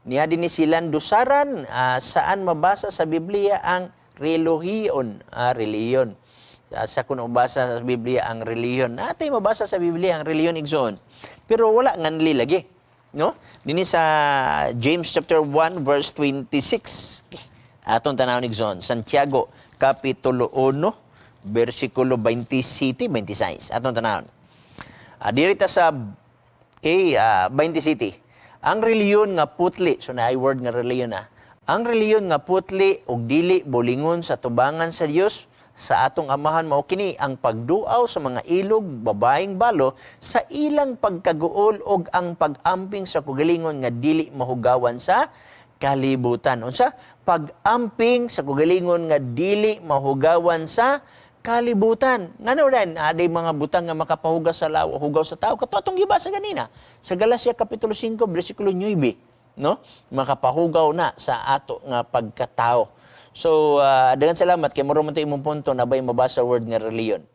Niya din ni silang dusaran, saan mabasa sa Biblia ang relihiyon, relihiyon. Sa kung mabasa sa Biblia ang relihiyon. Natay mabasa sa Biblia ang relihiyon, igsoon. Pero wala nga lagi. No? Dini sa James chapter 1 verse 26. Atong tan-awon, igsoon. Santiago kapitulo 1 versikulo 27, 26. Atong tanawon. Diri ta sa, okay, 27. Ang relihiyon nga putli, so naay word nga relihiyon na. Ang relihiyon nga putli ug dili bulingon sa tubangan sa Dios sa atong Amahan mao kini ang pagduaw sa mga ilog babaeng balo sa ilang pagkaguol ug ang pag-amping sa kugalingon nga dili mahugawan sa kalibutan. Unsa? Pag-amping sa kugalingon nga dili mahugawan sa kalibutan. Ngano rin, aday mga butang nga makapahugas sa lawa, hugaw sa tao. Kato atong gibasa ganina. Sa Galacia Kapitulo 5, versikulo 9, no? Makapahugaw na sa ato nga pagkatao. So, daghang salamat kay muro man to imong punto na bay mabasa word nga reliyon.